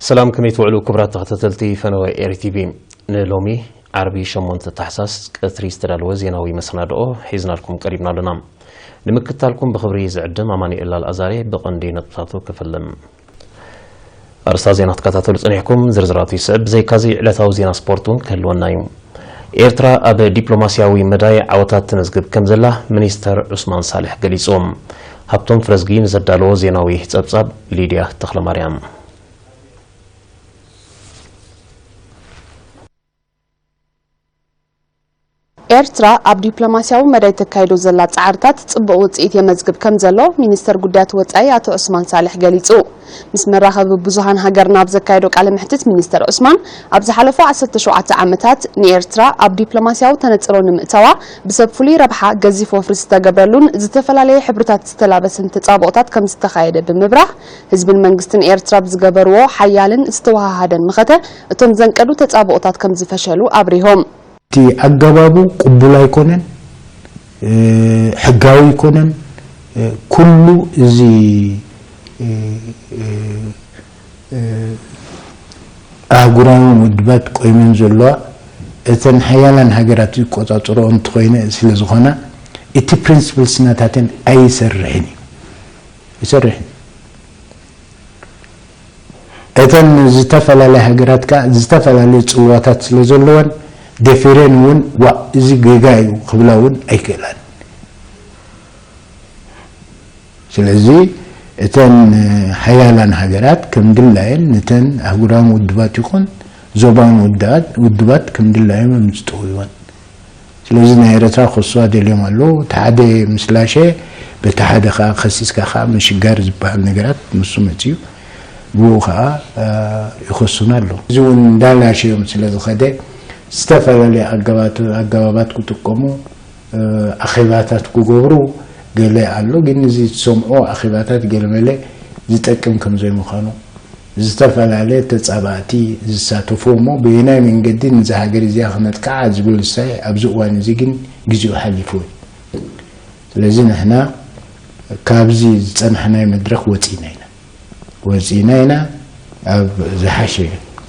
ሰላም፣ ከመይ ትውዕሉ ክቡራት ተኸታተልቲ ፈነወ ኤሪ ቲቪ? ንሎሚ ዓርቢ ሸሞንተ ታሕሳስ ቀትሪ ዝተዳለወ ዜናዊ መሰናድኦ ሒዝናልኩም ቀሪብና ኣለና። ንምክትታልኩም ብኽብሪ ዝዕድም ኣማኑኤል ኣልኣዛሬ። ብቐንዲ ነጥብታቱ ክፍልም። ኣርእስታ ዜና ክትከታተሉ ጸኒሕኩም፣ ዝርዝራቱ ይስዕብ። ብዘይካዚ ዕለታዊ ዜና ስፖርት እውን ክህልወና እዩ። ኤርትራ ኣብ ዲፕሎማስያዊ መዳይ ዓወታት ትመዝግብ ከም ዘላ ሚኒስተር ዑስማን ሳልሕ ገሊጹ። ሃብቶም ፍረዝጊ ንዘዳለዎ ዜናዊ ጸብጻብ ሊድያ ተኽለማርያም። ኤርትራ ኣብ ዲፕሎማስያዊ መዳይ ተካይዶ ዘላ ጻዕርታት ጽቡቕ ውጽኢት የመዝግብ ከም ዘሎ ሚኒስተር ጉዳያት ወጻኢ ኣቶ ዑስማን ሳልሕ ገሊጹ። ምስ መራኸቢ ብዙሃን ሃገርና ኣብ ዘካየዶ ቃለ መሕትት ሚኒስተር ዑስማን፣ ኣብ ዝሓለፉ ዓሰርተ ሸውዓተ ዓመታት ንኤርትራ ኣብ ዲፕሎማስያዊ ተነጽሮ ንምእታዋ ብሰብ ፍሉይ ረብሓ ገዚፍ ወፍሪ ዝተገብረሉን ዝተፈላለየ ሕብርታት ዝተላበሰን ተጻብኦታት ከም ዝተኻየደ ብምብራህ፣ ህዝብን መንግስትን ኤርትራ ብዝገበርዎ ሓያልን ዝተወሃሃደን መኸተ እቶም ዘንቀዱ ተጻብኦታት ከም ዝፈሸሉ ኣብሪሆም። እቲ ኣገባቡ ቅቡል ኣይኮነን፣ እ፣ ሕጋዊ ኣይኮነን። እ፣ ኩሉ እዚ፣ እ፣ እ፣ እ፣ ኣህጉራውያን ውድባት ቆይመን ዘለዋ እተን ሓያላን ሃገራት ዝቆጻጽሮ እንተኾይነ ስለ ዝኾና፣ እቲ ፕሪንስፕልስ ናታተን ኣይሰርሕን እዩ። ይሰርሕ። እተን ዝተፈላለያ ሃገራት ከኣ ዝተፈላለየ ጽልዋታት ስለ ዘለወን፣ ደፊረን እውን ዋእ፣ እዚ ጌጋ እዩ ክብላ እውን ኣይክእላን። ስለዚ እተን ሓያላን ሃገራት ከም ድላየን ነተን ኣህጉራውያን ውድባት ይኹን ዞባውያን ውድባት፣ ውድባት ከም ድላዮም እዮም ዝጥውይወን። ስለዚ ናይ ኤርትራ ክኸስዋ ደልዮም ኣለዉ። እቲ ሓደ ምስ ላሸ፣ በቲ ሓደ ከኣ ከሲስካ ከኣ ምሽጋር ዝበሃል ነገራት ንሱ መጺኡ፣ ብኡ ከኣ፣ እ፣ ይኸሱና ኣለዉ። እዚ እውን እንዳላሸዮም ስለ ዝኸደ፣ ዝተፈላለየ ኣገባት-፣ ኣገባባት ክጥቀሙ፣ እ፣ ኣኼባታት ክገብሩ ገለ ኣሎ። ግን እዚ ዝሰምዖ ኣኼባታት ገለመለ ዝጠቅም ከም ዘይምዃኑ፣ ዝተፈላለየ ተጻባእቲ ዝሳተፉ እሞ በየናይ መንገዲ ነዛ ሃገር እዚኣ ክነጥቅዓ ዝብል እሳይ ኣብዚ እዋን እዚ ግን ግዜኡ ሓሊፉ እዩ። ስለዚ ንሕና ካብዚ ዝጸናሕናዮ መድረኽ ወጺእና ኢና። ወጺእና ኢና፣ ኣብ ዝሓሸ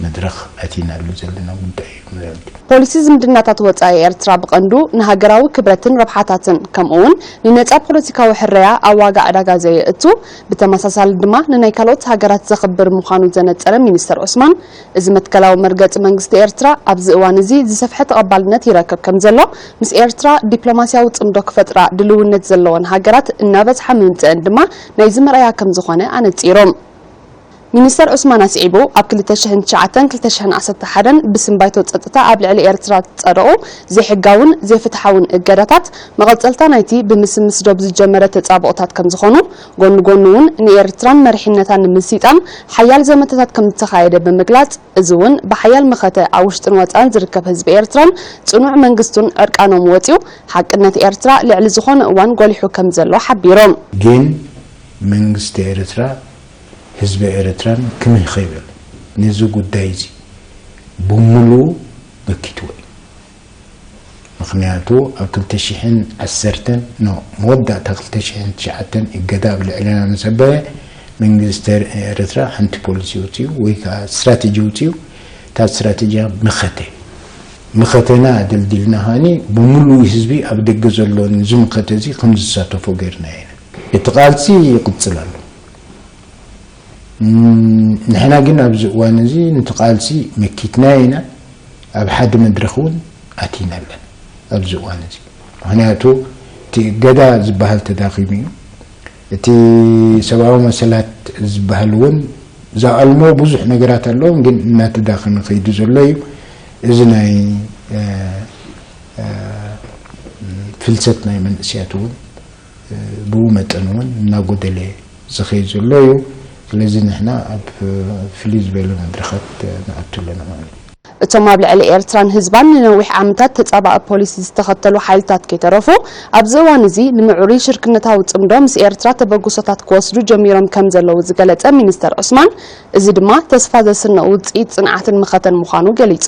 መድረኽ ኣቲናሉ ዘለና ጉዳይ እዩ ማለት እዩ። ፖሊሲ ዝምድናታት ወጻኢ ኤርትራ ብቐንዱ ንሃገራዊ ክብረትን ረብሓታትን ከምኡውን ንነጻ ፖለቲካዊ ሕረያ ኣብ ዋጋ ዕዳጋ ዘየእቱ፣ ብተመሳሳሊ ድማ ንናይ ካልኦት ሃገራት ዘኽብር ምዃኑ ዘነጸረ ሚኒስተር ዑስማን፣ እዚ መትከላዊ መርገጺ መንግስቲ ኤርትራ ኣብዚ እዋን እዚ ዝሰፍሐ ተቐባልነት ይረክብ ከም ዘሎ፣ ምስ ኤርትራ ዲፕሎማስያዊ ጽምዶ ክፈጥራ ድልውነት ዘለወን ሃገራት እናበዝሓ ምምጽአን ድማ ናይዚ መርኣያ ከም ዝኾነ ኣነጺሮም። ሚኒስተር ዑስማን ኣስዒቡ፣ ኣብ ክልተ ሽሕን ትሽዓተን ክልተ ሽሕን ዓሰርተ ሓደን ብስም ባይቶ ጸጥታ ኣብ ልዕሊ ኤርትራ ዝጸደቑ ዘይሕጋውን ዘይፍትሓውን እገዳታት፣ መቐጸልታ ናይቲ ብምስምስ ዶብ ዝጀመረ ተጻብኦታት ከም ዝኾኑ፣ ጎኒ ጎኑ እውን ንኤርትራን መሪሕነታን ንምስይጣን ሓያል ዘመተታት ከም ዝተኻየደ ብምግላጽ፣ እዚ እውን ብሓያል መኸተ ኣብ ውሽጥን ወጻእን ዝርከብ ህዝቢ ኤርትራን ጽኑዕ መንግስቱን ዕርቃኖም ወጺኡ፣ ሓቅነት ኤርትራ ልዕሊ ዝኾነ እዋን ጎሊሑ ከም ዘሎ ሓቢሮም። ግን መንግስቲ ኤርትራ ህዝቢ ኤርትራን ክምህ ከይበለ ነዚ ጉዳይ እዚ ብምሉኡ መኪትዎ እዩ። ምኽንያቱ ኣብ ክልተ ሽሕን ዓሰርተን፣ ኖ፣ መወዳእታ ክልተ ሽሕን ትሽዓተን እገዳ ኣብ ልዕለና ምስ ኣበረ፣ መንግስቲ ኤርትራ ሓንቲ ፖሊሲ ኣውጺኡ ወይ ከኣ ስትራተጂ ኣውጺኡ። እታ ስትራተጂ መኸተ፣ መኸተና ኣደልዲልና ኸኣኒ ብምሉእ ህዝቢ ኣብ ደገ ዘሎ ነዚ መኸተ እዚ ከም ዝሳተፎ ገይርና ኢና። እቲ ቃልሲ ይቕጽል ኣሎ። እም፣ ንሕና ግን ኣብዚ እዋን እዚ ነቲ ቃልሲ መኪትና ኢና፣ ኣብ ሓደ መድረኽ እውን ኣቲና ኣለና ኣብዚ እዋን እዚ። ምኽንያቱ እቲ እገዳ ዝበሃል ተዳኺሙ እዩ። እቲ ሰብኣዊ መሰላት ዝበሃል እውን ዝኣልሞ ብዙሕ ነገራት ኣለዎም፣ ግን እናተዳኸመ ከይዱ ዘሎ እዩ። እዚ ናይ፣ እ፣ እ፣ ፍልሰት ናይ መንእስያት እውን ብኡ መጠን እውን እናጎደለ ዝኸይድ ዘሎ እዩ። ስለዚ ንሕና ኣብ ፍልይ ዝበለ መድረኻት ንኣቱ ኣለና ማለት እዩ። እቶም ኣብ ልዕሊ ኤርትራን ህዝባን ንነዊሕ ዓመታት ተጻባኢ ፖሊሲ ዝተኸተሉ ሓይልታት ከይተረፉ፣ ኣብዚ እዋን እዚ ንምዕሩይ ሽርክነታዊ ጽምዶ ምስ ኤርትራ ተበግሶታት ክወስዱ ጀሚሮም ከም ዘለዉ ዝገለጸ ሚኒስተር ዑስማን፣ እዚ ድማ ተስፋ ዘስንቕ ውጽኢት ጽንዓትን መኸተን ምዃኑ ገሊጹ።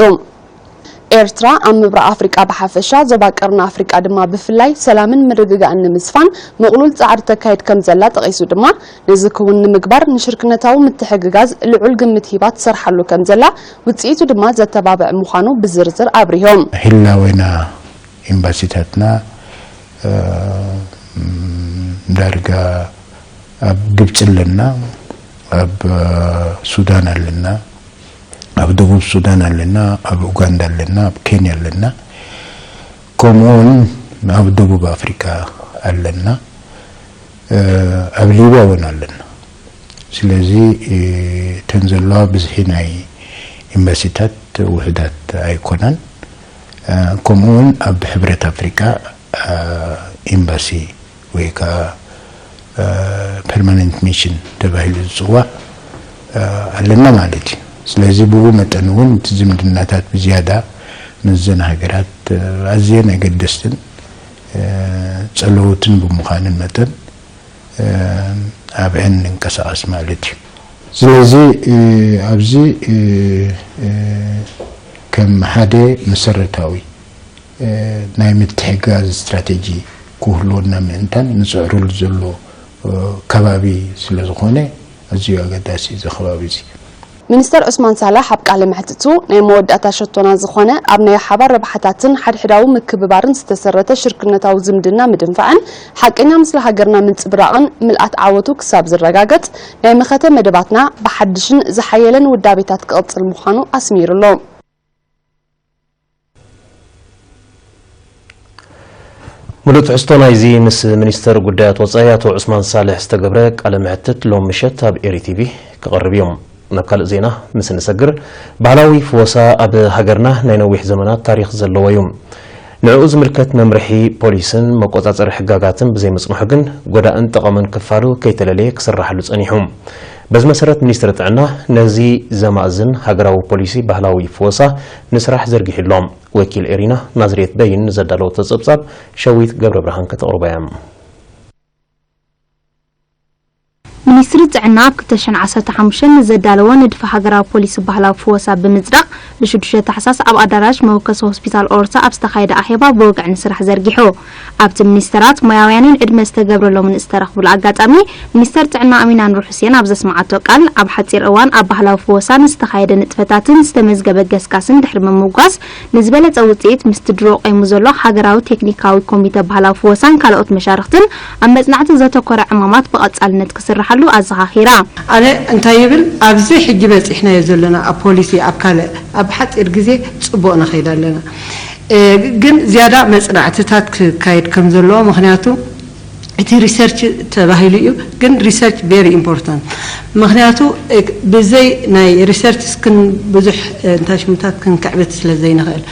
ኤርትራ ኣብ ምብራቕ ኣፍሪቃ ብሓፈሻ፣ ዞባ ቀርኒ ኣፍሪቃ ድማ ብፍላይ ሰላምን ምርግጋእን ንምስፋን ምቕሉል ጻዕሪ ተካይድ ከም ዘላ ጠቒሱ ድማ፣ ነዚ ክውን ንምግባር ንሽርክነታዊ ምትሕግጋዝ ልዑል ግምት ሂባ ትሰርሓሉ ከም ዘላ፣ ውጽኢቱ ድማ ዘተባብዕ ምዃኑ ብዝርዝር ኣብሪሆም። ህላዌና ኤምባሲታትና፣ እ፣ ም፣ ዳርጋ ኣብ ግብጺ ኣለና፣ ኣብ፣ እ፣ ሱዳን ኣለና፣ ኣብ ደቡብ ሱዳን ኣለና፣ ኣብ ኡጋንዳ ኣለና፣ ኣብ ኬንያ ኣለና፣ ከምኡውን ኣብ ደቡብ ኣፍሪካ ኣለና፣ እ፣ ኣብ ሊብያ እውን ኣለና። ስለዚ፣ እ፣ እተን ዘለዋ ብዝሒ ናይ ኤምባሲታት ውሑዳት ኣይኮናን። እ፣ ከምኡውን ኣብ ሕብረት ኣፍሪካ፣ እ፣ ኤምባሲ ወይ ከዓ፣ እ፣ ፐርማነንት ሚሽን ተባሂሉ ዝፅዋዕ፣ እ፣ ኣለና ማለት እዩ። ስለዚ ብኡ መጠን እውን እቲ ዝምድናታት ብዝያዳ ምስዘን ሃገራት፣ እ፣ ኣዝየን ኣገደስትን፣ እ፣ ጸለውትን ብምዃንን መጠን፣ እ፣ ኣብአን ንንቀሳቐስ ማለት እዩ። ስለዚ፣ እ፣ ኣብዚ፣ እ፣ እ፣ ከም ሓደ መሰረታዊ፣ እ፣ ናይ ምትሕግጋዝ ስትራቴጂ ክህልወና ምእንታን ንጽዕረሉ ዘሎ፣ እ፣ ከባቢ ስለ ዝኾነ ኣዝዩ ኣገዳሲ እዩ እዚ ከባቢ እዚ። ሚኒስተር ዑስማን ሳልሕ ኣብ ቃለ መሕትቱ፣ ናይ መወዳእታ ሸቶና ዝኾነ ኣብ ናይ ሓባር ረብሓታትን ሓድሕዳዊ ምክብባርን ዝተሰረተ ሽርክነታዊ ዝምድና ምድንፋዕን ሓቀኛ ምስሊ ሃገርና ምንጽብራቕን ምልኣት ዓወቱ ክሳብ ዝረጋገጽ፣ ናይ መኸተ መደባትና ብሓድሽን ዝሓየለን ውዳቤታት ክቕጽል ምዃኑ ኣስሚሩ'ሎ። ምሉእ ትሕዝቶ ናይዚ ምስ ሚኒስተር ጉዳያት ወጻኢ ኣቶ ዑስማን ሳልሕ ዝተገብረ ቃለ መሕትት ሎም ምሸት ኣብ ኤሪ ቲቪ ክቐርብ እዩ። ናብ ካልእ ዜና ምስ እንሰግር፣ ባህላዊ ፍወሳ ኣብ ሃገርና ናይ ነዊሕ ዘመናት ታሪኽ ዘለዎ እዩ። ንዕኡ ዝምልከት መምርሒ ፖሊስን መቆጻጸሪ ሕጋጋትን ብዘይምጽንሑ ግን፣ ጎዳእን ጠቓምን ክፋሉ ከይተለለየ ክስራሕሉ ጸኒሑ። በዚ መሰረት፣ ሚኒስትሪ ጥዕና ነዚ ዘማእዝን ሃገራዊ ፖሊሲ ባህላዊ ፍወሳ ንስራሕ ዘርጊሑ ኣሎ። ወኪል ኤሪና ናዝሬት በይን ንዘዳለወቶ ጸብጻብ፣ ሸዊት ገብረብርሃን ከተቕርቦ እያ። ሚኒስትሪ ጥዕና ኣብ ክልተ ሽሕን ዓሰርተ ሓሙሽተን ንዘዳለዎ ንድፊ ሃገራዊ ፖሊሲ ባህላዊ ፍወሳ ብምጽዳቕ፣ ብሽዱሽተ ታሕሳስ ኣብ ኣዳራሽ መወከሲ ሆስፒታል ኦርታ ኣብ ዝተኻየደ ኣኼባ ብወግዒ ንስራሕ ዘርጊሑ። ኣብቲ ሚኒስተራት፣ ሞያውያንን ዕድመ ዝተገብረሎምን ዝተረኽቡሉ ኣጋጣሚ፣ ሚኒስተር ጥዕና ኣሚን ኣንዋር ሑሴን ኣብ ዘስመዓቶ ቃል፣ ኣብ ሓጺር እዋን ኣብ ባህላዊ ፍወሳ ንዝተኻየደ ንጥፈታትን ዝተመዝገበ ገስጋስን ድሕሪ ምምጓስ፣ ንዝበለጸ ውጽኢት ምስቲ ድሮ ቆይሙ ዘሎ ሃገራዊ ቴክኒካዊ ኮሚተ ባህላዊ ፍወሳን ካልኦት መሻርኽትን ኣብ መጽናዕቲ ዘተኮረ ዕማማት ብቐጻልነት ክስርሓሉ ኣዘኻኺራ። ኣነ እንታይ ይብል፣ ኣብዚ ሕጂ በጺሕናዮ ዘለና ኣብ ፖሊሲ፣ ኣብ ካልእ፣ ኣብ ሓጺር ግዜ ጽቡቕ ንኸይድ ኣለና። እ፣ ግን ዝያዳ መጽናዕትታት ክካየድ ከም ዘለዎ፣ ምኽንያቱ እቲ ሪሰርች ተባሂሉ እዩ፣ ግን ሪሰርች ቨሪ ኢምፖርታንት። ምኽንያቱ፣ እ፣ ብዘይ ናይ ሪሰርች ስክን ብዙሕ፣ እ፣ እንታይ ሽሙታት ክንክዕብት ስለ ዘይንኽእል፣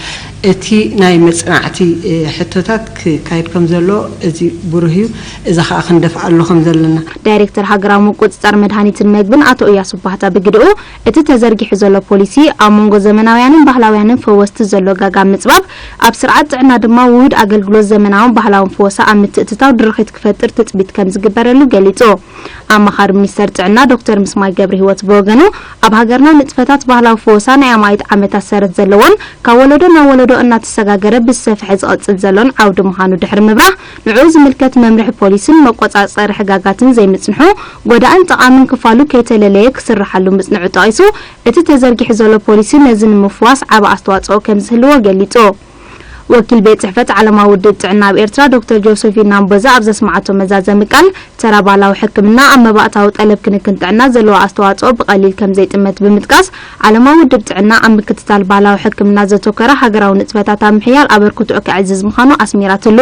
እቲ ናይ መጽናዕቲ፣ እ፣ ሕቶታት ክካየድ ከም ዘሎ እዚ ብሩህ እዩ። እዚ ኸኣ ክንደፍኣሉ ከም ዘለና። ዳይሬክተር ሃገራዊ ምቁጽጻር መድሃኒትን መግብን ኣቶ እያሱ ባህታ ብግድኡ፣ እቲ ተዘርጊሑ ዘሎ ፖሊሲ ኣብ መንጎ ዘመናውያንን ባህላውያንን ፈወስቲ ዘሎ ጋጋ ምጽባብ፣ ኣብ ስርዓት ጥዕና ድማ ውሁድ ኣገልግሎት ዘመናውን ባህላውን ፈወሳ ኣብ ምትእትታው ድርኺት ክፈጥር ትጽቢት ከም ዝግበረሉ ገሊጹ። ኣማኻሪ ሚኒስተር ጥዕና ዶክተር ምስማይ ገብረሂወት ብወገኑ፣ ኣብ ሃገርና ንጥፈታት ባህላዊ ፈወሳ ናይ ኣማኢት ዓመታት ሰረት ዘለዎን ካብ ወለዶ ናብ ወለዶ እናተሰጋገረ ብዝሰፍሐ ዝቐጽል ዘሎን ዓውዲ ምዃኑ ድሕሪ ምብራህ፣ ንዕኡ ዝምልከት መምርሒ ፖሊስን መቆጻጸሪ ሕጋጋትን ዘይምጽንሑ፣ ጎዳእን ጠቓምን ክፋሉ ከይተለለየ ክስርሓሉ ምጽንሑ ጠቒሱ፣ እቲ ተዘርጊሑ ዘሎ ፖሊሲ ነዚ ንምፍዋስ ዓቢ ኣስተዋጽኦ ከም ዝህልዎ ገሊጹ። ወኪል ቤት ጽሕፈት ዓለማዊ ውድብ ጥዕና ኣብ ኤርትራ ዶክተር ጆሴፊን ናምቦዛ ኣብ ዘስመዓቶ መዛዘሚ ቃል፣ ተራ ባህላዊ ሕክምና ኣብ መባእታዊ ጠለብ ክንክን ጥዕና ዘለዎ ኣስተዋጽኦ ብቐሊል ከም ዘይጥመት ብምጥቃስ፣ ዓለማዊ ውድብ ጥዕና ኣብ ምክትታል ባህላዊ ሕክምና ዘተኮረ ሃገራዊ ንጥፈታት ኣብ ምሕያል ኣበርክትኦ ከዕዝዝ ምዃኑ ኣስሚራትሉ።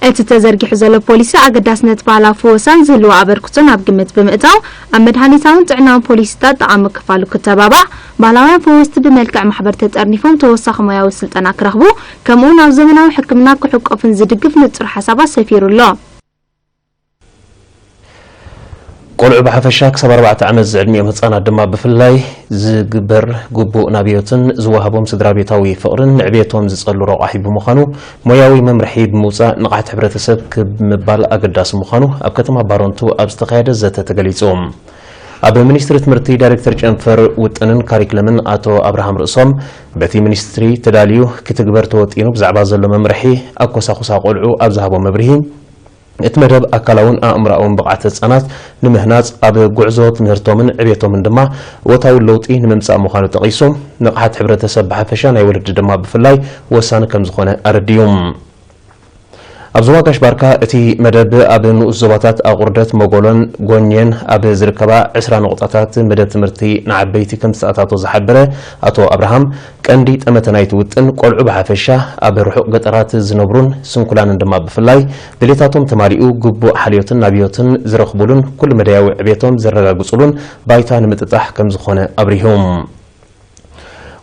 እቲ ተዘርጊሑ ዘሎ ፖሊሲ ኣገዳስነት ባህላዊ ፈወሳን ዝህልዎ ኣበርክቶን ኣብ ግምት ብምእታው፣ ኣብ መድሃኒታውን ጥዕናውን ፖሊሲታት ጠቓሚ ክፋሉ ክተባባዕ፣ ባህላውያን ፈወስቲ ብመልክዕ ማሕበር ተጠርኒፎም ተወሳኺ ሞያዊ ስልጠና ክረኽቡ፣ ከምኡውን ኣብ ዘመናዊ ሕክምና ክሕቆፍን ዝድግፍ ንጹር ሓሳባት ሰፊሩ ኣሎ። ቆልዑ ብሓፈሻ ክሳብ ኣርባዕተ ዓመት ዝዕድሚኦም ህጻናት ድማ ብፍላይ ዝግበር ግቡእ ናብዮትን ዝወሃቦም ስድራ ቤታዊ ፍቕርን ንዕቤቶም ዝጸሉ ረቋሒ ብምዃኑ፣ ሞያዊ መምርሒ ብምውጻእ ንቕሓት ሕብረተሰብ ክብ ምባል ኣገዳሲ ምዃኑ ኣብ ከተማ ባረንቱ ኣብ ዝተኻየደ ዘተ ተገሊጹ። ኣብ ሚኒስትሪ ትምህርቲ ዳይሬክተር ጨንፈር ውጥንን ካሪክለምን ኣቶ ኣብርሃም ርእሶም፣ በቲ ሚኒስትሪ ተዳልዩ ክትግበር ተወጢኑ ብዛዕባ ዘሎ መምርሒ ኣኮሳኹሳ ቆልዑ ኣብ ዝሃቦ መብርሂ፣ እቲ መደብ ኣካላውን ኣእምሮኣውን ብቕዓት ህጻናት ንምህናጽ፣ ኣብ ጉዕዞ ትምህርቶምን ዕቤቶምን ድማ እወታዊ ለውጢ ንምምጻእ ምዃኑ ጠቒሱ፣ ንቕሓት ሕብረተሰብ ብሓፈሻ ናይ ወለዲ ድማ ብፍላይ ወሳኒ ከም ዝኾነ ኣረዲኡ። ኣብ ዞባ ጋሽ ባርካ እቲ መደብ ኣብ ንኡስ ዞባታት ኣቑርደት፣ መጎሎን ጎኘን ኣብ ዝርከባ ዕስራ ነቑጣታት መደብ ትምህርቲ ንዓበይቲ ከም ዝተኣታቶ ዝሓበረ ኣቶ ኣብርሃም፣ ቀንዲ ጠመተ ናይቲ ውጥን ቆልዑ ብሓፈሻ ኣብ ርሑቕ ገጠራት ዝነብሩን ስንኩላንን ድማ ብፍላይ ድሌታቶም ተማሊኡ ግቡእ ሓልዮትን ናብዮትን ዝረኽቡሉን ኩሉ መዳያዊ ዕቤቶም ዘረጋግጹሉን ባይታ ንምጥጣሕ ከም ዝኾነ ኣብሪሁ።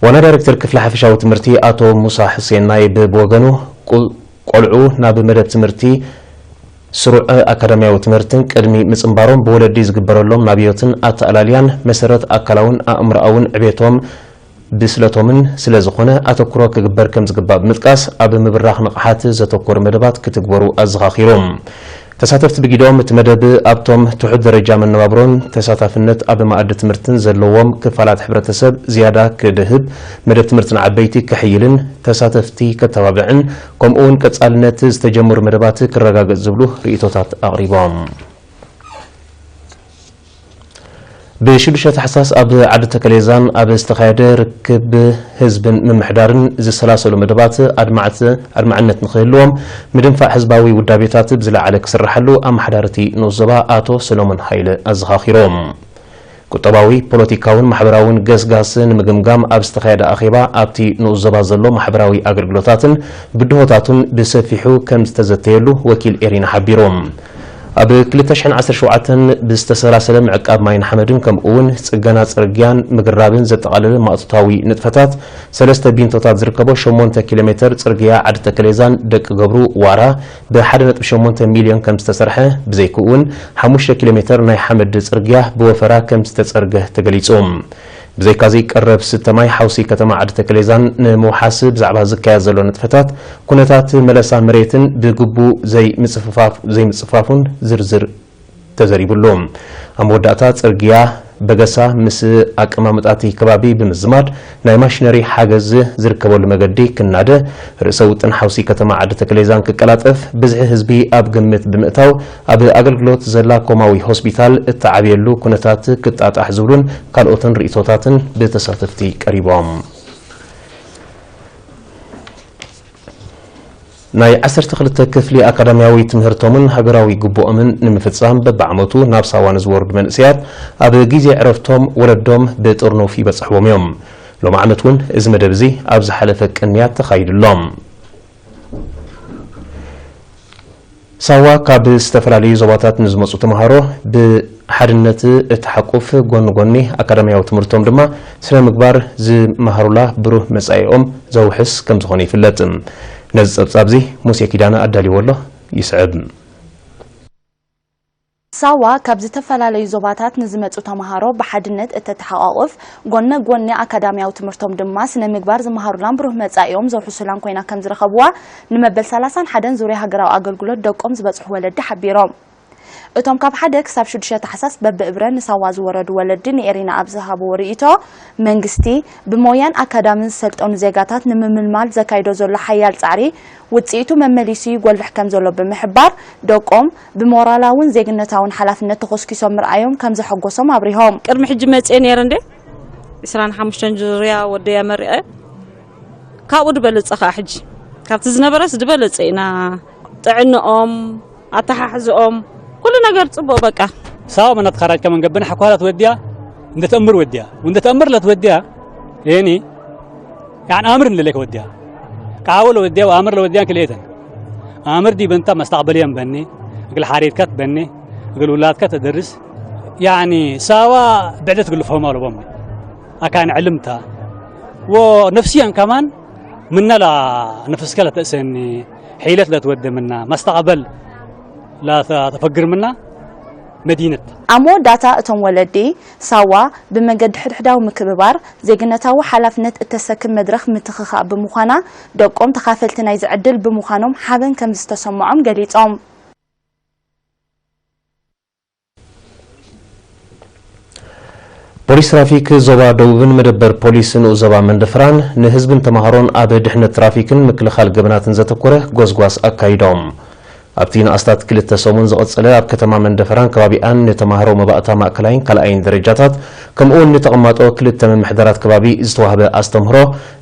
ዋና ዳይሬክተር ክፍሊ ሓፈሻዊ ትምህርቲ ኣቶ ሙሳ ሕሴናይ ብወገኑ፣ ቁ-፣ ቆልዑ ናብ መደብ ትምህርቲ ስሩዕ ኣካዳሚያዊ ትምህርትን ቅድሚ ምጽንባሮም ብወለዲ ዝግበረሎም ናብዮትን ኣተኣላልያን መሰረት ኣካላውን ኣእምሮኣውን ዕቤቶም ብስለቶምን ስለ ዝኾነ ኣተኩሮ ክግበር ከም ዝግባእ ብምጥቃስ፣ ኣብ ምብራኽ ንቕሓት ዘተኮሩ መደባት ክትግበሩ ኣዘኻኺሩ። ተሳተፍቲ ብጊደኦም፣ እቲ መደብ ኣብቶም ትሑት ደረጃ መነባብሮን ተሳታፍነት ኣብ መኣዲ ትምህርትን ዘለዎም ክፋላት ሕብረተሰብ ዝያዳ ክድህብ፣ መደብ ትምህርቲ ንዓበይቲ ክሕይልን ተሳተፍቲ ከተባብዕን፣ ከምኡ እውን ቀጻልነት ዝተጀመሩ መደባት ክረጋገጽ ዝብሉ ርእይቶታት ኣቕሪቦም። ብሽዱሽተ ታሕሳስ ኣብ ዓዲ ተከሌዛን ኣብ ዝተኻየደ ርክብ ህዝብን ምምሕዳርን ዝሰላሰሉ መደባት ኣድማዕት-፣ ኣድማዕነት ንክህልዎም ምድንፋዕ ህዝባዊ ውዳቤታት ብዝለዓለ ክስርሓሉ ኣመሓዳሪ እቲ ንኡስ ዞባ ኣቶ ሰሎሞን ሃይለ ኣዘኻኺሮም። ቁጠባዊ፣ ፖለቲካውን ማሕበራውን ገስጋስ ንምግምጋም ኣብ ዝተኻየደ ኣኼባ፣ ኣብቲ ንኡስ ዞባ ዘሎ ማሕበራዊ ኣገልግሎታትን ብድሆታቱን ብሰፊሑ ከም ዝተዘተየሉ ወኪል ኤሪና ሓቢሩ። ኣብ ክልተ ሽሕን ዓሰርተ ሸውዓተን ብዝተሰላሰለ ምዕቃብ ማይን ሓመድን ከምኡ እውን ጽገና ጽርግያን ምግራብን ዘጠቓለለ ማእቶታዊ ንጥፈታት፣ ሰለስተ ቢንቶታት ዝርከቦ ሸሞንተ ኪሎ ሜተር ጽርግያ ዓዲ ተከሌዛን ደቂ ገብሩ ዋራ ብሓደ ነጥቢ ሸሞንተ ሚልዮን ከም ዝተሰርሐ፣ ብዘይክኡ እውን ሓሙሽተ ኪሎ ሜተር ናይ ሓመድ ጽርግያ ብወፈራ ከም ዝተጸርገ ተገሊጹ። ብዘይካዚ፣ ቀረብ ስተ ማይ ሓውሲ ከተማ ዓዲ ተከሌዛን ንምውሓስ ብዛዕባ ዝካየድ ዘሎ ንጥፈታት፣ ኩነታት መለሳ መሬትን ብግቡእ ዘይምጽፍፋፍ-፣ ዘይምጽፋፉን ዝርዝር ተዘሪቡሉ። ኣብ መወዳእታ፣ ጽርግያ በገሳ ምስ ኣቀማምጣ እቲ ከባቢ ብምዝማድ፣ ናይ ማሽነሪ ሓገዝ ዝርከበሉ መገዲ ክናደ፣ ርእሰ ውጥን ሓውሲ ከተማ ዓዲ ተከሌዛን ክቀላጠፍ፣ ብዝሒ ህዝቢ ኣብ ግምት ብምእታው፣ ኣብ ኣገልግሎት ዘላ ኮማዊ ሆስፒታል እትዓብየሉ ኩነታት ክጣጣሕ ዝብሉን ካልኦትን ርእይቶታትን ብተሳተፍቲ ቀሪቦም። ናይ ዓሰርተ ክልተ ክፍሊ ኣካዳሚያዊ ትምህርቶምን ሃገራዊ ግቡኦምን ንምፍጻም በብዓመቱ ናብ ሳዋ ንዝወርዱ መንእሰያት ኣብ ግዜ ዕረፍቶም ወለዶም ብጥርኑፍ ይበጽሕዎም እዮም። ሎም ዓመት እውን እዚ መደብ እዚ ኣብ ዝሓለፈ ቅንያት ተኻይዱ ኣሎ። ሳዋ ካብ ዝተፈላለዩ ዞባታት ንዝመጹ ተምሃሮ ብሓድነት እትሓቁፍ፣ ጎኒ ጎኒ ኣካዳሚያዊ ትምህርቶም ድማ ስነ ምግባር ዝመሃሩላ ብሩህ መጻኢኦም ዘውሕስ ከም ዝኾነ ይፍለጥ። ነዚ ጸብጻብ እዚ ሙሴ ኪዳነ ኣዳልዎ ኣሎ፣ ይስዕብ። ሳዋ ካብ ዝተፈላለዩ ዞባታት ንዝመጹ ተምሃሮ ብሓድነት እተተሓቋቁፍ፣ ጎነ ጎኒ ኣካዳሚያዊ ትምህርቶም ድማ ስነ ምግባር ዝመሃሩላን ብሩህ መጻኢኦም ዘውሕሱላን ኮይና ከም ዝረኸብዋ፣ ንመበል ሰላሳን ሓደን ዙርያ ሃገራዊ ኣገልግሎት ደቆም ዝበጽሑ ወለዲ ሓቢሮም። እቶም ካብ ሓደ ክሳብ ሽዱሽተ ታሕሳስ በብእብረ ንሳዋ ዝወረዱ ወለዲ ንኤሪና ኣብ ዝሃብዎ ርእይቶ፣ መንግስቲ ብሞያን ኣካዳምን ዝሰልጠኑ ዜጋታት ንምምልማል ዘካይዶ ዘሎ ሓያል ጻዕሪ ውጽኢቱ መመሊሱ ይጎልሕ ከም ዘሎ ብምሕባር፣ ደቆም ብሞራላውን ዜግነታውን ሓላፍነት ተኾስኪሶም ምርኣዮም ከም ዘሐጎሶም ኣብሪሆም። ቅድሚ ሕጂ መጽኤ ነይረ እንዴ? ዕስራን ሓሙሽተን ዙርያ ወደያ መሪቐ። ካብኡ ዝበለጸ ኸኣ ሕጂ፣ ካብቲ ዝነበረስ ዝበለጸ ኢና። ጥዕንኦም፣ ኣተሓሕዝኦም፣ ኩሉ ነገር ጽቡቕ በቃ። ሳዋ መናት ካራጭ ከመን ገብን ሓኳላት ወዲያ፣ እንደ ተእምር ወዲያ፣ ወንደ ተእምር ለት ወዲያ፣ ኤኒ፣ ያዕን ኣምር እንደሌክ ወዲያ። ቃወሎ ወዲያ ወኣምር ለወዲያን ክልኤተን። ኣምር ዲ በንታ መስተቕበልየን በኒ፣ እግል ሓሬትካ ትበኒ፣ እግል ውላድካ ተደርስ። ያዕኒ ሳዋ ብዕደት ግልፎም ኣለቦም። ኣካን ዕልምታ። ወነፍስያን ከማን ምነላ ነፍስከ ለተእሰኒ፣ ሒለት ለትወደ ምና፣ መስተቕበል ላተፈግር ምና መዲነት። ኣብ መወዳእታ እቶም ወለዲ፣ ሳዋ ብመገዲ ሕድሕዳዊ ምክብባር፣ ዜግነታዊ ሓላፍነት እተሰክም መድረኽ ምትኽኻእ ብምዃና፣ ደቆም ተኻፈልቲ ናይዚ ዕድል ብምዃኖም ሓበን ከም ዝተሰምዖም ገሊጾም። ፖሊስ ትራፊክ ዞባ ደቡብን መደበር ፖሊስ ንኡስ ዞባ መንደፈራን ንህዝብን ተማሃሮን ኣብ ድሕነት ትራፊክን ምክልኻል ገበናትን ዘተኮረ ጎስጓስ ኣካይዶም። ኣብቲ ንኣስታት ክልተ ሰሙን ዝቐጸለ ኣብ ከተማ መንደፈራን ከባቢኣን ንተማሃሮ መባእታ ማእከላይን ካልኣይን ደረጃታት ከምኡውን ንተቐማጦ ክልተ ምምሕዳራት ከባቢ ዝተዋህበ ኣስተምህሮ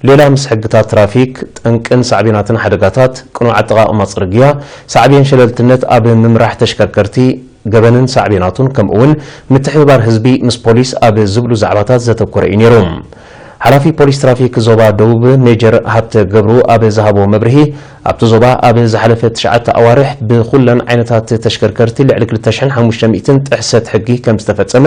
ሌላ ምስ ሕግታት ትራፊክ፣ ጠንቅን ሳዕቤናትን ሓደጋታት፣ ቅኑዕ ኣጠቓቕማ ጽርግያ፣ ሳዕቤን ሸለልትነት ኣብ ምምራሕ ተሽከርከርቲ፣ ገበንን ሳዕቤናቱን ከምኡውን ምትሕብባር ህዝቢ ምስ ፖሊስ ኣብ ዝብሉ ዛዕባታት ዘተኮረ እዩ ነይሩ። ሓላፊ ፖሊስ ትራፊክ ዞባ ደቡብ ሜጀር ሃብተ ገብሩ ኣብ ዝሃቦ መብርሂ ኣብቲ ዞባ ኣብ ዝሓለፈ ትሽዓተ ኣዋርሕ ብኹለን ዓይነታት ተሽከርከርቲ ልዕሊ ክልተ ሽሕን ሓሙሽተ ሚእትን ጥሕሰት ሕጊ ከም ዝተፈጸመ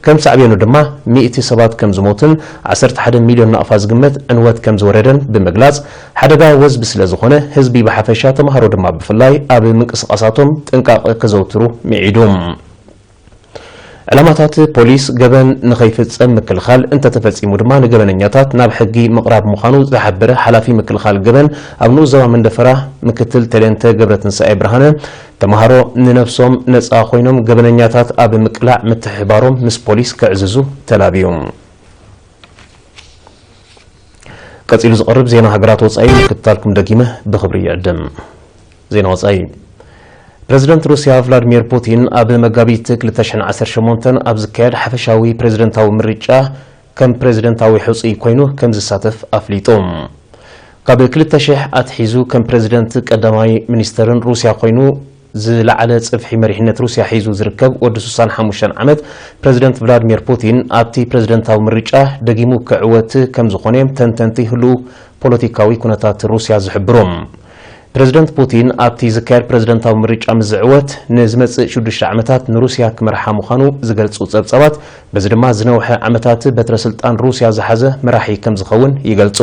ከም ሳዕቤኑ ድማ ሚእቲ ሰባት ከም ዝሞቱን ዓሰርተ ሓደ ሚልዮን ናቕፋ ዝግመት ዕንወት ከም ዝወረደን ብምግላጽ ሓደጋ ወዝቢ ስለ ዝኾነ ህዝቢ ብሓፈሻ ተማሃሮ ድማ ብፍላይ ኣብ ምንቅስቓሳቶም ጥንቃቐ ከዘውትሩ ምዒዱ። ዕላማታት ፖሊስ ገበን ንኸይፍጸም ምክልኻል፣ እንተተፈጺሙ ድማ ንገበነኛታት ናብ ሕጊ ምቕራብ ምዃኑ ዝሓበረ ሓላፊ ምክልኻል ገበን ኣብ ንኡስ ዞባ መንደፈራ ምክትል ተሌንተ ገብረትንሳኤ ብርሃነ፣ ተምሃሮ ንነብሶም ነጻ ኮይኖም ገበነኛታት ኣብ ምቅላዕ ምትሕባሮም ምስ ፖሊስ ክዕዝዙ ተላብዩ። ቀጺሉ ዝቐርብ ዜና ሃገራት ወጻኢ ምክትታልኩም ደጊመ ብኽብሪ ይዕድም። ዜና ወጻኢ። ፕረዚደንት ሩስያ ቭላድሚር ፑቲን ኣብ መጋቢት ክልተ ሽሕን ዓሰርተ ሸሞንተን ኣብ ዝካየድ ሓፈሻዊ ፕረዚደንታዊ ምርጫ ከም ፕረዚደንታዊ ሕጹይ ኮይኑ ከም ዝሳተፍ ኣፍሊጡ። ካብ ክልተ ሽሕ ኣትሒዙ ከም ፕረዚደንት ቀዳማይ ሚኒስተርን ሩስያ ኮይኑ ዝለዓለ ጽፍሒ መሪሕነት ሩስያ ሒዙ ዝርከብ ወዲ ስሳን ሓሙሽተን ዓመት ፕረዚደንት ቭላድሚር ፑቲን ኣብቲ ፕረዚደንታዊ ምርጫ ደጊሙ ክዕወት ከም ዝኾነ ተንተንቲ ህሉው ፖለቲካዊ ኩነታት ሩስያ ዝሕብሩ። ፕረዚደንት ፑቲን ኣብቲ ዝካየድ ፕረዚደንታዊ ምርጫ ምስ ዝዕወት ንዝመጽእ ሽዱሽተ ዓመታት ንሩስያ ክመርሓ ምዃኑ ዝገልጹ ጸብጻባት፣ በዚ ድማ ዝነውሐ ዓመታት በትረ ስልጣን ሩስያ ዝሓዘ መራሒ ከም ዝኸውን ይገልጹ።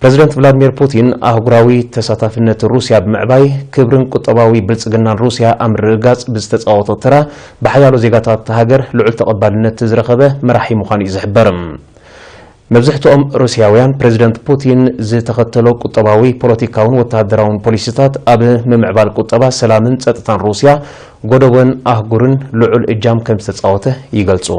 ፕረዚደንት ቭላድሚር ፑቲን ኣህጉራዊ ተሳታፍነት ሩስያ ብምዕባይ ክብርን ቁጠባዊ ብልጽግናን ሩስያ ኣብ ምርግጋጽ ብዝተጻወቶ ተራ ብሓያሎ ዜጋታት እታ ሃገር ልዑል ተቐባልነት ዝረኸበ መራሒ ምዃኑ እዩ ዝሕበር። መብዝሕትኦም ሩስያውያን ፕረዚደንት ፑቲን ዝተኸተሎ ቁጠባዊ፣ ፖለቲካውን ወተሃደራውን ፖሊሲታት ኣብ ምምዕባል ቁጠባ፣ ሰላምን ጸጥታን ሩስያ፣ ጎደቦን ኣህጉርን ልዑል እጃም ከም ዝተጻወተ ይገልጹ።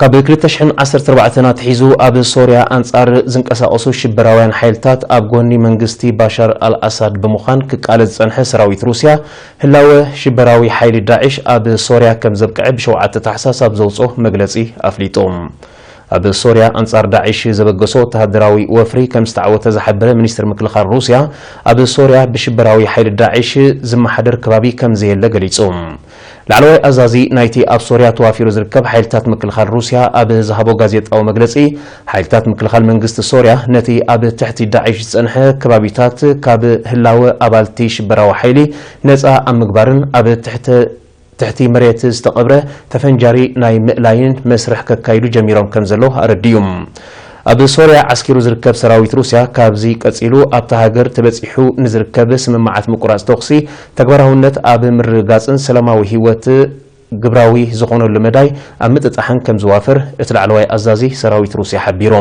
ካብ ክልተ ሽሕን ዓሰርተ ኣርባዕተን ኣትሒዙ ኣብ ሶርያ ኣንጻር ዝንቀሳቐሱ ሽበራውያን ሓይልታት ኣብ ጎኒ መንግስቲ ባሻር ኣልኣሳድ ብምዃን ክቃለስ ዝጸንሐ ሰራዊት ሩስያ፣ ህላወ ሽበራዊ ሓይሊ ዳዒሽ ኣብ ሶርያ ከም ዘብቅዐ ብሸውዓተ ታሕሳስ ኣብ ዘውጽኦ መግለጺ ኣፍሊጡ። ኣብ ሶርያ ኣንጻር ዳዒሽ ዘበገሶ ወተሃደራዊ ወፍሪ ከም ዝተዓወተ ዝሓበረ ሚኒስትሪ ምክልኻል ሩስያ፣ ኣብ ሶርያ ብሽበራዊ ሓይሊ ዳዒሽ ዝመሓደር ከባቢ ከም ዘየለ ገሊጹ። ላዕለዋይ ኣዛዚ ናይቲ ኣብ ሶርያ ተዋፊሩ ዝርከብ ሓይልታት ምክልኻል ሩስያ ኣብ ዝሃቦ ጋዜጣዊ መግለጺ፣ ሓይልታት ምክልኻል መንግስቲ ሶርያ ነቲ ኣብ ትሕቲ ዳዒሽ ዝጸንሐ ከባቢታት ካብ ህላወ ኣባልቲ ሽበራዊ ሓይሊ ነጻ ኣብ ምግባርን ኣብ ትሕተ-፣ ትሕቲ መሬት ዝተቐብረ ተፈንጃሪ ናይ ምእላይን መስርሕ ከካይዱ ጀሚሮም ከም ዘለዉ ኣረዲኡ። ኣብ ሶርያ ዓስኪሩ ዝርከብ ሰራዊት ሩስያ ካብዚ ቀጺሉ ኣብታ ሃገር ተበጺሑ ንዝርከብ ስምምዓት ምቁራጽ ተኹሲ ተግባራውነት ኣብ ምርግጋጽን ሰላማዊ ህይወት ግብራዊ ዝኾነሉ መዳይ ኣብ ምጥጣሕን ከም ዝዋፈር እቲ ላዕለዋይ ኣዛዚ ሰራዊት ሩስያ ሓቢሩ።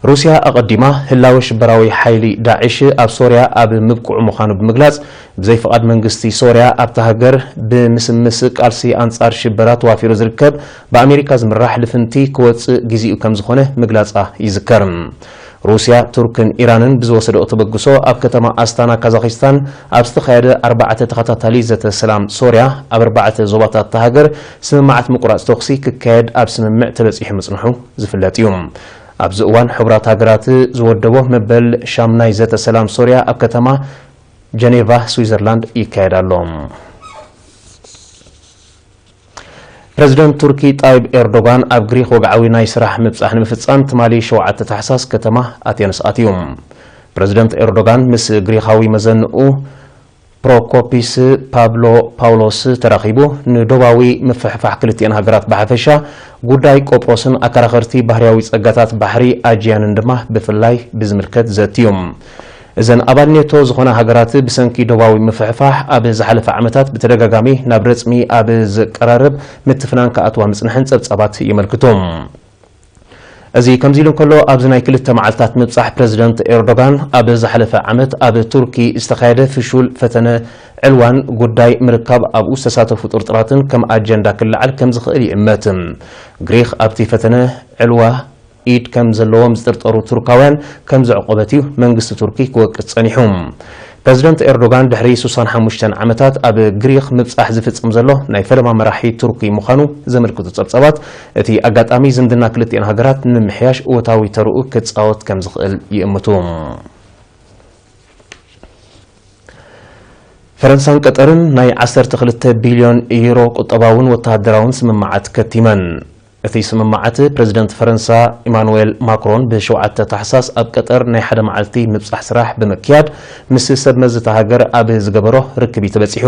ሩስያ ኣቐዲማ ህላወ ሽበራዊ ሓይሊ ዳዕሽ ኣብ ሶርያ ኣብ ምብቅዑ ምዃኑ ብምግላጽ፣ ብዘይ ፍቓድ መንግስቲ ሶርያ ኣብታ ሃገር ብምስምስ ቃልሲ ኣንጻር ሽበራ ተዋፊሩ ዝርከብ ብኣሜሪካ ዝምራሕ ልፍንቲ ክወጽእ ግዜኡ ከም ዝኾነ ምግላጻ ይዝከር። ሩስያ፣ ቱርክን ኢራንን ብዝወሰደኦ ተበግሶ ኣብ ከተማ ኣስታና ካዛኺስታን ኣብ ዝተኻየደ ኣርባዕተ ተኸታታሊ ዘተ ሰላም ሶርያ ኣብ ኣርባዕተ ዞባታት እታ ሃገር ስምምዓት ምቁራጽ ተኹሲ ክካየድ ኣብ ስምምዕ ተበጺሑ ምጽንሑ ዝፍለጥ እዩ። ኣብዚ እዋን ሕቡራት ሃገራት ዝወደቦ መበል ሻምናይ ዘተ ሰላም ሶርያ ኣብ ከተማ ጀኔቫ ስዊዘርላንድ ይካየድ ኣሎ። ፕረዚደንት ቱርኪ ጣይብ ኤርዶጋን ኣብ ግሪኽ ወግዓዊ ናይ ስራሕ ምብጻሕ ንምፍጻም ትማሊ ሸውዓተ ታሕሳስ ከተማ ኣቴንስ ኣትዩ። ፕረዚደንት ኤርዶጋን ምስ ግሪኻዊ መዘንኡ ፕሮኮፒስ ፓብሎ ፓውሎስ ተራኺቡ ንዶባዊ ምፍሕፋሕ ክልቲኤን ሃገራት ብሓፈሻ፣ ጉዳይ ቆጵሮስን ኣከራኸርቲ ባህርያዊ ጸጋታት ባሕሪ ኣጂያንን ድማ ብፍላይ ብዝምልከት ዘትዩ። እዘን ኣባል ኔቶ ዝኾና ሃገራት ብሰንኪ ዶባዊ ምፍሕፋሕ ኣብ ዝሓለፈ ዓመታት ብተደጋጋሚ ናብ ረጽሚ ኣብ ዘቀራርብ ምትፍናን ክኣትዋ ምጽንሐን ጸብጻባት የመልክቱ። እዚ ከምዚ ኢሉ እንከሎ፣ ኣብዚ ናይ ክልተ መዓልታት ምብጻሕ ፕረዚደንት ኤርዶጋን፣ ኣብ ዝሓለፈ ዓመት ኣብ ቱርኪ ዝተኻየደ ፍሹል ፈተነ ዕልዋን ጉዳይ ምርካብ ኣብኡ ዝተሳተፉ ጥርጥራትን ከም ኣጀንዳ ክለዓል ከም ዝኽእል ይእመት። ግሪኽ ኣብቲ ፈተነ ዕልዋ ኢድ ከም ዘለዎም ዝጥርጠሩ ቱርካውያን ከም ዘዕቆበት እዩ መንግስቲ ቱርኪ ክወቅስ ጸኒሑ። ፕረዚደንት ኤርዶጋን ድሕሪ ሱሳን ሓሙሽተን ዓመታት ኣብ ግሪኽ ምብጻሕ ዝፍጽም ዘሎ ናይ ፈለማ መራሒ ቱርኪ ምዃኑ ዘመልክቱ ጸብጻባት፣ እቲ ኣጋጣሚ ዝምድና ክልቲኤን ሃገራት ንምምሕያሽ እወታዊ ተርኡ ክጻወት ከም ዝኽእል ይእምቱ። ፈረንሳን ቀጠርን ናይ ዓሰርተ ክልተ ቢልዮን ዩሮ ቁጠባውን ወተሃደራውን ስምምዓት ከቲመን። እቲ ስምምዓት ፕረዚደንት ፈረንሳ ኢማኑኤል ማክሮን ብሸውዓተ ታሕሳስ ኣብ ቀጠር ናይ ሓደ መዓልቲ ምብጻሕ ስራሕ ብምክያድ ምስ ሰብ መዚ እታ ሃገር ኣብ ዝገበሮ ርክብ እዩ ተበጺሑ።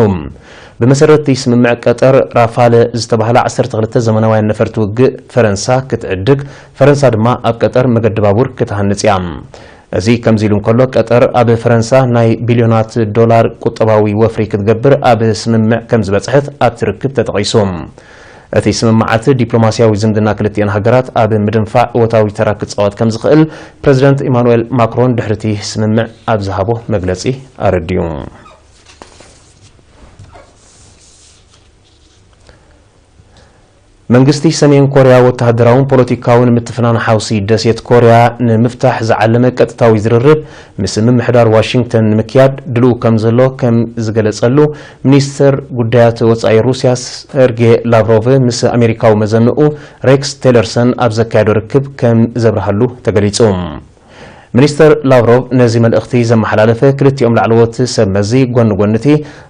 ብመሰረት እቲ ስምምዕ ቀጠር ራፋለ ዝተባህላ ዓሰርተ ክልተ ዘመናውያን ነፈርቲ ውግእ ፈረንሳ ክትዕድግ፣ ፈረንሳ ድማ ኣብ ቀጠር መገዲ ባቡር ክትሃንጽ እያ። እዚ ከምዚ ኢሉ እንከሎ፣ ቀጠር ኣብ ፈረንሳ ናይ ቢልዮናት ዶላር ቁጠባዊ ወፍሪ ክትገብር ኣብ ስምምዕ ከም ዝበጽሐት ኣብቲ ርክብ ተጠቒሱ። እቲ ስምምዓት ዲፕሎማስያዊ ዝምድና ክልቲኤን ሃገራት ኣብ ምድንፋዕ እወታዊ ተራ ክጻወት ከም ዝኽእል ፕረዚደንት ኢማኑኤል ማክሮን ድሕሪ እቲ ስምምዕ ኣብ ዝሃቦ መግለጺ ኣረዲኡ። መንግስቲ ሰሜን ኮርያ ወተሃደራውን ፖለቲካውን ምትፍናን ሓውሲ ደሴት ኮርያ ንምፍታሕ ዝዓለመ ቀጥታዊ ዝርርብ ምስ ምምሕዳር ዋሽንግተን ንምክያድ ድልው ከም ዘሎ ከም ዝገለጸሉ ሚኒስተር ጉዳያት ወጻኢ ሩስያ ሰርጌ ላቭሮቭ ምስ ኣሜሪካዊ መዘንኡ ሬክስ ቴለርሰን ኣብ ዘካየዶ ርክብ ከም ዘብርሃሉ ተገሊጹ። ሚኒስተር ላቭሮቭ ነዚ መልእኽቲ ዘመሓላለፈ፣ ክልቲኦም ላዕለዎት ሰብ መዚ ጎኒ ጎኒ እቲ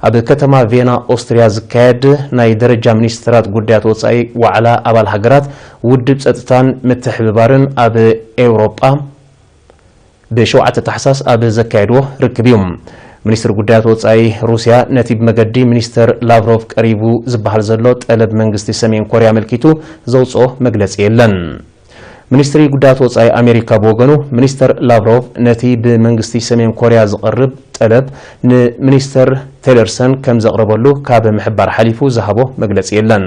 ኣብ ከተማ ቬና ኦስትርያ ዝካየድ ናይ ደረጃ ሚኒስተራት ጉዳያት ወጻኢ ዋዕላ ኣባል ሃገራት ውድብ ጸጥታን ምትሕብባርን ኣብ ኤውሮጳ ብሸውዓተ ታሕሳስ ኣብ ዘካየድዎ ርክብ እዩ። ሚኒስትሪ ጉዳያት ወጻኢ ሩስያ ነቲ ብመገዲ ሚኒስተር ላቭሮቭ ቀሪቡ ዝበሃል ዘሎ ጠለብ መንግስቲ ሰሜን ኮርያ ኣመልኪቱ ዘውጽኦ መግለጺ የለን። ሚኒስትሪ ጉዳያት ወጻኢ ኣሜሪካ ብወገኑ፣ ሚኒስተር ላቭሮቭ ነቲ ብመንግስቲ ሰሜን ኮርያ ዝቐርብ ጠለብ ንሚኒስተር ቴለርሰን ከም ዘቕረበሉ ካብ ምሕባር ሓሊፉ ዝሃቦ መግለጺ የለን።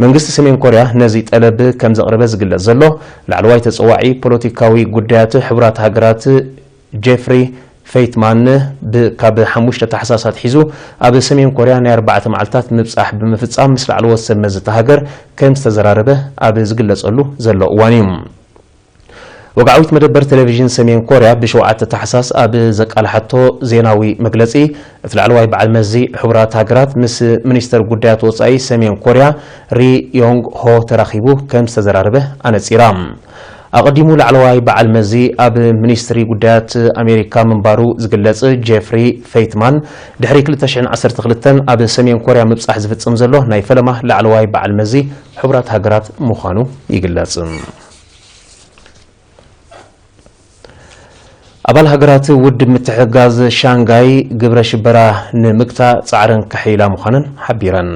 መንግስቲ ሰሜን ኮርያ ነዚ ጠለብ ከም ዘቕረበ ዝግለጽ ዘሎ፣ ላዕለዋይ ተጸዋዒ ፖለቲካዊ ጉዳያት ሕቡራት ሃገራት ጄፍሪ ፌይትማን ብ-፣ ካብ ሓሙሽተ ታሕሳስ ኣትሒዙ ኣብ ሰሜን ኮርያ ናይ ኣርባዕተ መዓልታት ምብጻሕ ብምፍጻም ምስ ላዕለዎት ሰብ መዚ እታ ሃገር ከም ዝተዘራረበ ኣብ ዝግለጸሉ ዘሎ እዋን እዩ። ወግዓዊት መደበር ቴሌቪዥን ሰሜን ኮርያ ብሸውዓተ ታሕሳስ ኣብ ዘቃልሓቶ ዜናዊ መግለጺ፣ እቲ ላዕለዋይ በዓል መዚ ሕቡራት ሃገራት ምስ ሚኒስተር ጉዳያት ወጻኢ ሰሜን ኮርያ ሪ ዮንግ ሆ ተራኺቡ ከም ዝተዘራረበ ኣነጺራ። ኣቐዲሙ ላዕለዋይ በዓል መዚ ኣብ ሚኒስትሪ ጉዳያት ኣሜሪካ ምንባሩ ዝግለጽ ጄፍሪ ፌይትማን፣ ድሕሪ ክልተ ሽሕን ዓሰርተ ክልተን ኣብ ሰሜን ኮርያ ምብጻሕ ዝፍጽም ዘሎ ናይ ፈለማ ላዕለዋይ በዓል መዚ ሕቡራት ሃገራት ምዃኑ ይግለጽ። ኣባል ሃገራት ውድብ ምትሕግጋዝ ሻንጋይ ግብረ ሽበራ ንምግታእ ጻዕረን ከሕይላ ምዃነን ሓቢረን።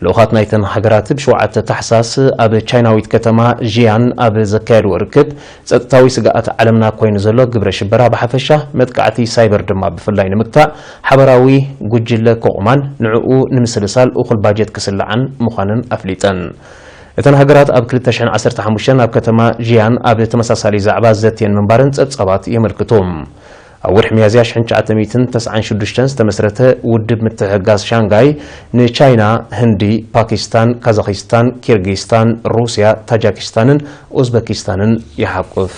ልኡኻት ናይተን ሃገራት ብሸውዓተ ታሕሳስ ኣብ ቻይናዊት ከተማ ዢያን ኣብ ዘካየድዎ ርክብ፣ ጸጥታዊ ስግኣት ዓለምና ኮይኑ ዘሎ ግብረ ሽበራ ብሓፈሻ፣ መጥቃዕቲ ሳይበር ድማ ብፍላይ ንምግታእ ሓበራዊ ጉጅለ ከቑማን ንዕኡ ንምስልሳል እኹል ባጀት ክስልዓን ምዃነን ኣፍሊጠን። እተን ሃገራት ኣብ ክልተ ሽሕን ዓሰርተ ሓሙሽተን ኣብ ከተማ ዢያን ኣብ ተመሳሳሊ ዛዕባ ዘትየን ምንባረን ጸብጻባት የመልክቱ። ኣብ ወርሒ ሚያዝያ ሽሕን ትሽዓተ ሚእትን ተስዓን ሽዱሽተን ዝተመስረተ ውድብ ምትሕግጋዝ ሻንጋይ ንቻይና፣ ህንዲ፣ ፓኪስታን፣ ካዛኺስታን፣ ኪርጊስታን፣ ሩስያ፣ ታጃኪስታንን ኡዝበኪስታንን ይሓቁፍ።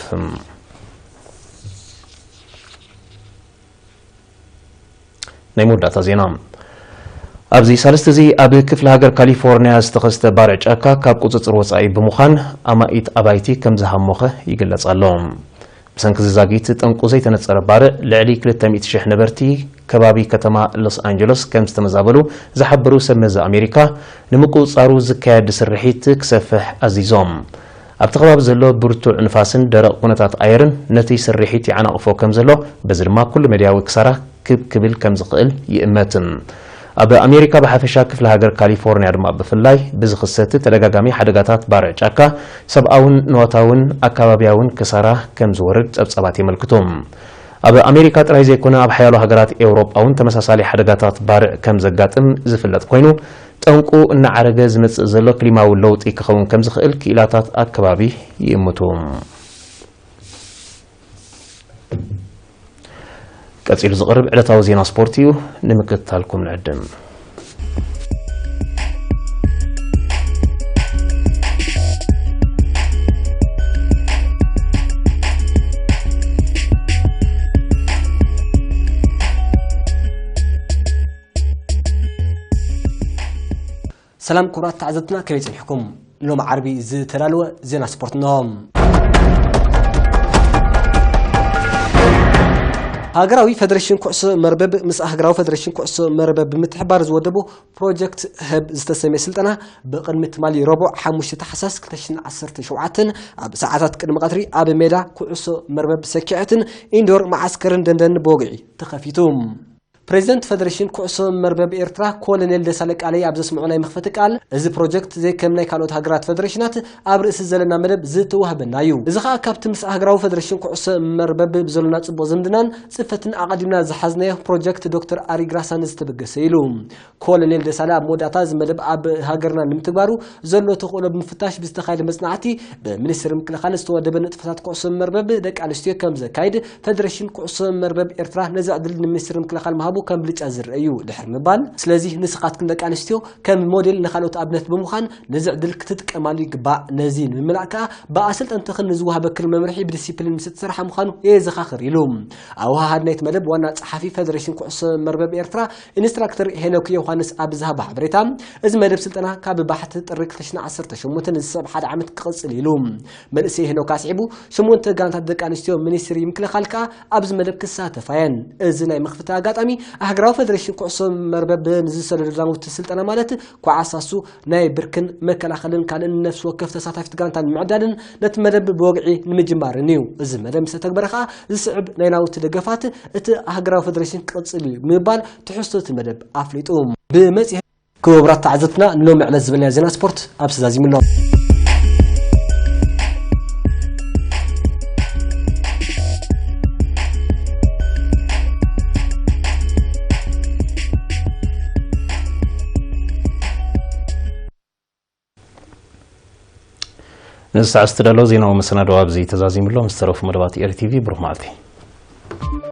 ናይ መወዳእታ ዜና። ኣብዚ ሳልስቲ እዚ ኣብ ክፍለ ሃገር ካሊፎርኒያ ዝተኸስተ ባርዕ ጫካ ካብ ቁጽጽር ወጻኢ ብምዃን ኣማኢት ኣባይቲ ከም ዝሃሞኸ ይግለጽ ኣሎ። ብሰንኪ እዚ ዛጊት ጠንቁ ዘይተነጸረ ባርዕ፣ ልዕሊ ክልተ ሚእቲ ሽሕ ነበርቲ ከባቢ ከተማ ሎስ ኣንጀለስ ከም ዝተመዛበሉ ዝሓበሩ ሰብ መዚ ኣሜሪካ፣ ንምቁጽጻሩ ዝካየድ ስርሒት ክሰፍሕ ኣዚዞም። ኣብቲ ከባቢ ዘሎ ብርቱዕ ንፋስን ደረቕ ኩነታት ኣየርን ነቲ ስርሒት ይዓናቕፎ ከም ዘሎ፣ በዚ ድማ ኩሉ መድያዊ ክሳራ ክብ ክብል ከም ዝኽእል ይእመት። ኣብ ኣሜሪካ ብሓፈሻ፣ ክፍለ ሃገር ካሊፎርኒያ ድማ ብፍላይ ብዝኽሰት ተደጋጋሚ ሓደጋታት ባርዕ ጫካ፣ ሰብኣውን ንዋታውን ኣካባብያውን ክሳራ ከም ዝወርድ ጸብጻባት የመልክቱ። ኣብ ኣሜሪካ ጥራይ ዘይኮነ፣ ኣብ ሓያሎ ሃገራት ኤውሮጳ እውን ተመሳሳሊ ሓደጋታት ባርዕ ከም ዘጋጥም ዝፍለጥ ኮይኑ፣ ጠንቁ እናዓረገ ዝመጽእ ዘሎ ክሊማዊ ለውጢ ክኸውን ከም ዝኽእል ክኢላታት ኣከባቢ ይእምቱ። ቀጺሉ ዝቐርብ ዕለታዊ ዜና ስፖርት እዩ። ንምክትታልኩም ንዕድም። ሰላም ክቡራት ተዓዘብትና፣ ከመይ ጸኒሕኩም? ንሎሚ ዓርቢ ዝተዳለወ ዜና ስፖርት እንሆ። ሃገራዊ ፈደሬሽን ኩዕሶ መርበብ ምስ ሃገራዊ ፈደሬሽን ኩዕሶ መርበብ ብምትሕባር ዝወደቡ ፕሮጀክት ህብ ዝተሰምየ ስልጠና ብቕድሚ ትማሊ ረቡዕ ሓሙሽተ ታሕሳስ ክልተ ሽሕን ዓሰርተ ሸውዓተን ኣብ ሰዓታት ቅድሚ ቀትሪ ኣብ ሜዳ ኩዕሶ መርበብ ሰኪዐትን ኢንዶር መዓስከርን ደንደን ብወግዒ ተኸፊቱ። ፕሬዚደንት ፈደሬሽን ኩዕሶ መርበብ ኤርትራ ኮሎኔል ደሳለ ቃለይ ኣብ ዘስምዖ ናይ መኽፈቲ ቃል፣ እዚ ፕሮጀክት ዘይከም ናይ ካልኦት ሃገራት ፈደሬሽናት ኣብ ርእሲ ዘለና መደብ ዝተዋህበና እዩ። እዚ ኸኣ ካብቲ ምስ ሃገራዊ ፈደሬሽን ኩዕሶ መርበብ ብዘሎና ጽቡቕ ዝምድናን ጽፈትን ኣቐዲምና ዝሓዝናዮ ፕሮጀክት ዶክተር ኣሪግራሳን ዝተበገሰ ኢሉ። ኮሎኔል ደሳለ ኣብ መወዳእታ እዚ መደብ ኣብ ሃገርና ንምትግባሩ ዘሎ ተኽእሎ ብምፍታሽ ብዝተኻየደ መጽናዕቲ ብሚኒስትሪ ምክልኻል ዝተወደበ ንጥፈታት ኩዕሶ መርበብ ደቂ ኣንስትዮ ከም ዘካይድ ፈደሬሽን ኩዕሶ መርበብ ኤርትራ ነዚ ዕድል ንሚኒስትሪ ምክልኻል ምሃቡ ከም ብልጫ ዝረአ እዩ ድሕሪ ምባል፣ ስለዚ ንስኻትክን ደቂ ኣንስትዮ ከም ሞዴል ንኻልኦት ኣብነት ብምዃን ነዚ ዕድል ክትጥቀማሉ ይግባእ። ነዚ ንምምላእ ከኣ ብኣሰልጠንትኽን ንዝወሃበክን መምርሒ ብዲሲፕሊን ምስ እትሰርሓ ምዃኑ የዘኻኽር ኢሉ። ኣወሃሃድ ናይቲ መደብ ዋና ጸሓፊ ፈደሬሽን ኩዕሶ መርበብ ኤርትራ ኢንስትራክተር ሄኖክ ዮሃንስ ኣብ ዝሃቦ ሓበሬታ፣ እዚ መደብ ስልጠና ካብ ባሕቲ ጥሪ ክልተ ሽሕን ዓሰርተ ሸሞንተን ዝስዕብ ሓደ ዓመት ክቕጽል ኢሉ። መንእሰይ ሄኖክ ኣስዒቡ፣ ሸሞንተ ጋንታት ደቂ ኣንስትዮ ሚኒስትሪ ምክልኻል ከኣ ኣብዚ መደብ ክሳተፋ እየን። እዚ ናይ መኽፈቲ ኣጋጣሚ ኣህግራዊ ፈደሬሽን ኩዕሶ መርበብ ንዝሰደዱ ናውቲ ስልጠና ማለት ኳዕሳሱ፣ ናይ ብርክን መከላኸልን ካልእን ነፍሲ ወከፍ ተሳታፊት ጋንታ ንምዕዳልን ነቲ መደብ ብወግዒ ንምጅማርን እዩ። እዚ መደብ ምስ ተተግበረ ከኣ ዝስዕብ ናይ ናውቲ ደገፋት እቲ ኣህግራዊ ፈደሬሽን ክቕጽል እዩ ብምባል ትሕዝቶ እቲ መደብ ኣፍሊጡ። ብመጽሔት ክቡራት ተዓዘብትና ንሎሚ ዕለት ዝበልና ዜና ስፖርት ኣብ ተዛዚሙ ኣሎ። ንሳዕ ዝተዳለወ ዜናዊ መሰናዶ ኣብዚ ተዛዚሙ ኣሎ። ምስ ተረፉ መደባት ኤሪ ቲቪ ብሩኽ መዓልቲ።